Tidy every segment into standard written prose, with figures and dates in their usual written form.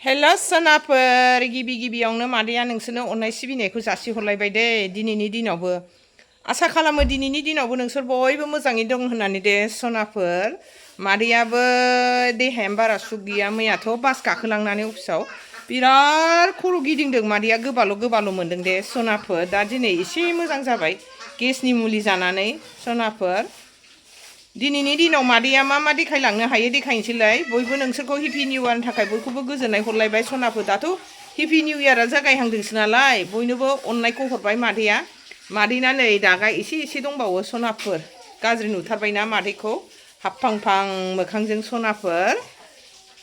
हेल' सोनाफोर गिबियावनो मादैया नोंसोरनो अननाय सिबिनायखौ जासिहरलायबाय दे दिनैनि दिनावबो आसा खालामो दिनैनि दिनावबो नोंसोर बयबो मोजाङै दं होननानै दे सनाफोर मादैयाबो देहायानो बारा सुख गैया मैयाथ' बास गाखोलांनानै अफिसाव बिराद खर' गिदिंदों मादैया गोबाल' मोनदों दे सनाफोर दा दिनै एसे मोजां जाबाय गेसनि मुलि जानानै सनाफोर दिनैनि दिनाव मादैया मा देखायलांनो हायो देखायनोसैलाय बयबो नोंसोरखौ हेपि निउ इयारनि थाखाय बयखौबो गोजोननाय हरलायबाय सनाफोर दाथ' हेपि निउ इयारा जागायहांदोंसो नालाय बयनोबो अननायखौ हरबाय मादैया मादैना नै दागा एसे दंबावो सनाफोर गाज्रि नुथारबायना मादैखौ हाबफांफां मोखांजों सनाफोर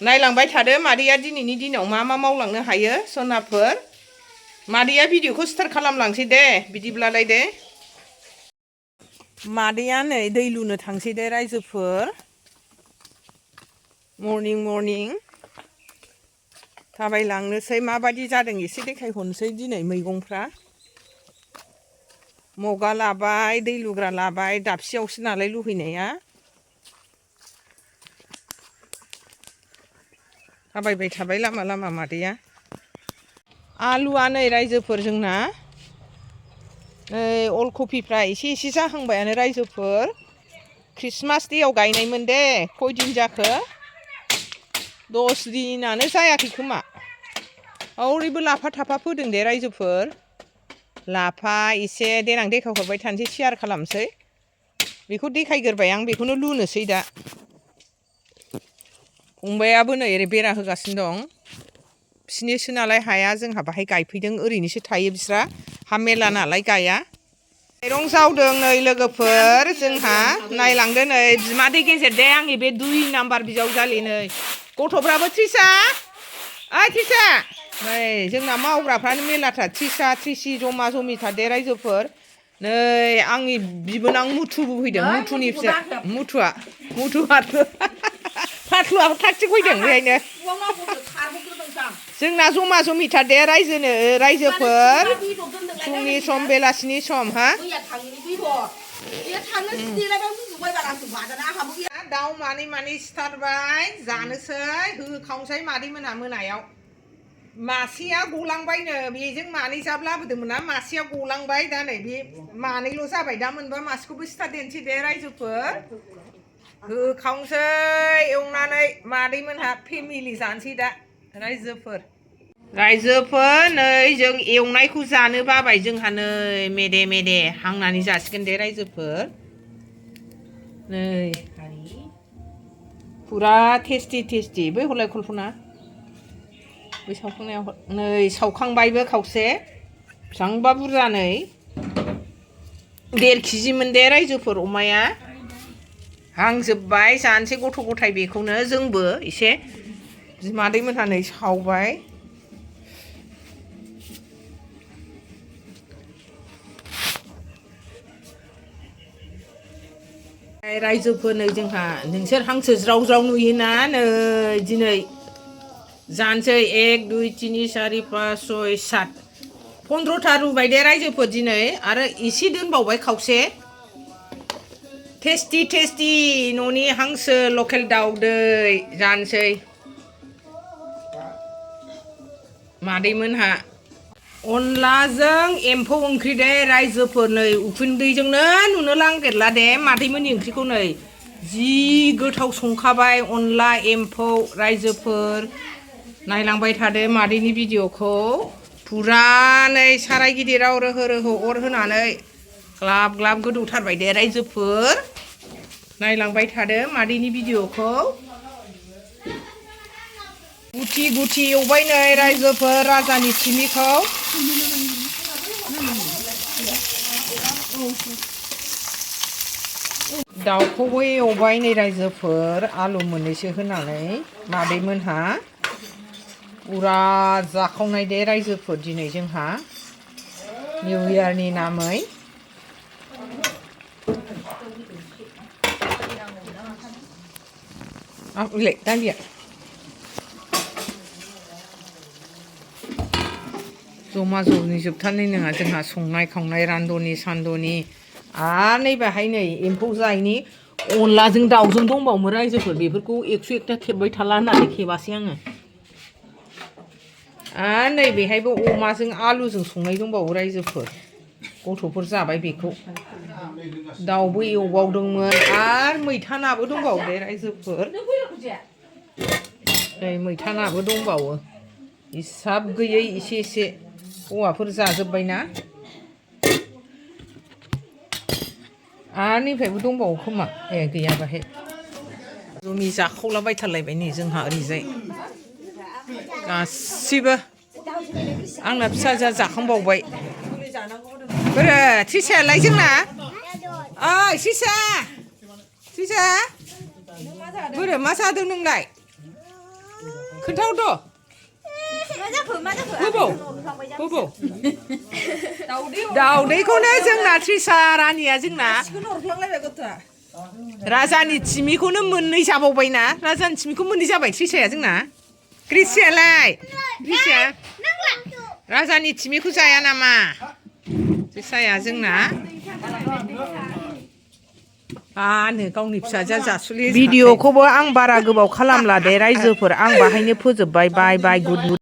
नायलांबाय थादो मादैया दिनैनि दिनाव मा मावलांनो हायो सनाफोर मादैया भिडिअखौ स्टार्ट खालामलांसै दे बिदिब्लालाय दे मादैया नै दै लुनो थांसै दे रायजोफोर मर्निं थाबायलांनोसै माबायदि जादों एसे देखायहरनोसै दिनै मैगंफ्रा मगा लाबाय दै लुग्रा लाबाय दाबसेयावसो नालाय लुहैनाया थाबायबाय थाबाय लामा मादैया आलुआ नै रायजोफोर जोंना अल कफिफ्रा एसे जाहांबायानो रायजोफोर ख्रिस्टमास देयाव गायनायमोन दे खयदिन जाखो 10 दिनानो जायाखै खोमा ओरैबो लाफा थाफा फोदों दे रायजोफोर लाफा एसे देनां देखायहरबाय थानोसै शेयार खालामसै बेखौ देखायग्रोबाय आं बेखौनो लुनोसै दा फंबायाबो नै ओरै बेरा होगासिनो दं बिसिनिसो नालाय हाया जोंहा बाहाय गायफैदों ओरैनोसो थायो बिस्रा हा मेला नालाय गाया माइरं जावदों नै लोगोफोर जोंहा नायलांदो नै बिमादै गेजेर दे आंनि बे 2 नाम्बार बिजावजालि नै गथ'फ्राबो थ्रिसा थ्रिसा नै जोंना मावग्राफ्रानो मेलाथार थ्रिसि जमा जमिथार दे रायजोफोर नै आंनि बिबोनां मुथुबो फैदों मुथुनि फिसा मुथुआ फाथुआबो थागथिग फैदों बेहायनो जोंना जमा जमिथार दे रायजोफोर फुंनि सम बेलासिनि सम हा दाउ मानै सिथारबाय जानोसै होखावसै मादै मोना मोनायाव मासेया गलांबायनो बेजों मानै जाब लाबोदोंमोन ना मासेया गलांबाय दा नै बे मानैल' जाबाय दा मोनबा मासेखौबो सिथारदेरनोसै दे रायजोफोर होखावसै एवनानै मादै मोनहा फेमिलि जानोसै दा रायजोफोर नै जों एवनायखौ जानो बाबाय जोंहा नै मेदे हांनानै जासिगोन दे रायजोफोर नै फुरा टेस्टि बै हरलाय कल्पना बै सावखांनायाव नै सावखांबायबो खावसे बेसेबांबा बुरजा नै 1.5 केजिमोन दे रायजोफोर अमाया हांजोब्बाय जानोसै गथ' गथाय बेखौनो जोंबो एसे बिमादै मोनहा नै सावबाय रायजोफोर नै जोंहा नोंसोर हांसो ज्राव नुयोना नै दिनै जानोसै 1 2 3 4 5 6 7 15था रुबाय दे रायजोफोर दिनै आरो एसे दोनबावबाय खावसे टेस्टि न'नि हांसो लकेल दाउदै जानोसै मादै मोनहा अनलाजों एम्फौ ओंख्रि दे रायजोफोर नै उखुन्दैजोंनो नुनो नागिरला दे मादैमोननि ओंख्रिखौ नै जि गोथाव संखाबाय अनला एम्फौ रायजोफोर नायलांबाय थादो मादैनि भिडिअखौ फुरा नै साराय गिदिराव रोहो अर होनानै ग्लाब गोदौथारबाय दे रायजोफोर नायलांबाय थादो मादैनि भिडिअखौ गुथि एवबाय नै रायजोफोर राजानि सिमिखौ दाउखौबो एवबाय नै रायजोफोर आलु मोननैसो होनानै मादै मोनहा फुरा जाखावनाय दे रायजोफोर दिनै जोंहा निउ इयारनि नामै दालिया जमा जमि जोबथारनाय नङा जोंहा संनाय खावनाय रान्धनि सान्दनि आरो नै बाहाय नै एम्फौ जायैनि अनलाजों दाउजों दंबावोमोन रायजोफोर बेफोरखौ 101था खेबबाय थाला होननानै खेबासै आङो आरो नैबेहायबो अमाजों आलुजों संनाय दंबावो रायजोफोर गथ'फोर जाबाय बेखौ दाउबो एवबावदोंमोन आरो मैथा नाबो दंबावो दे रायजोफोर नै मैथा नाबो दंबावो हिसाब गैयै एसे एसे हौवाफोर जाजोब्बायना आरो निफ्रायबो दंबावो खोमा ए गैया बाहाय रुमि जाखावलाबायथारलायबाय नै जोंहा ओरैजाय गासिबो आंना फिसाजोआ जाखांबावबाय बोरो थ्रिसायालाय जोंना ओइ थ्रिसा बोरो मा जादों नोंलाय खोन्थाहरद' बबाव दाउदैखौनो जोंना थ्रिसा रानिया जोंना राजानि थिमिखौनो मोननै जाबावबायना राजानि थिमिखौ मोननै जाबाय थ्रिसाया जोंना ग्रिसियालाय ग्रिसिया राजानि थिमिखौ जाया नामा थ्रिसाया जोंना आनो गावनि फिसाजोआ जासुलि भिडिअखौबो आं बारा गोबाव खालामला दे रायजोफोर आं बाहायनो फोजोबबाय बाय बाय गुड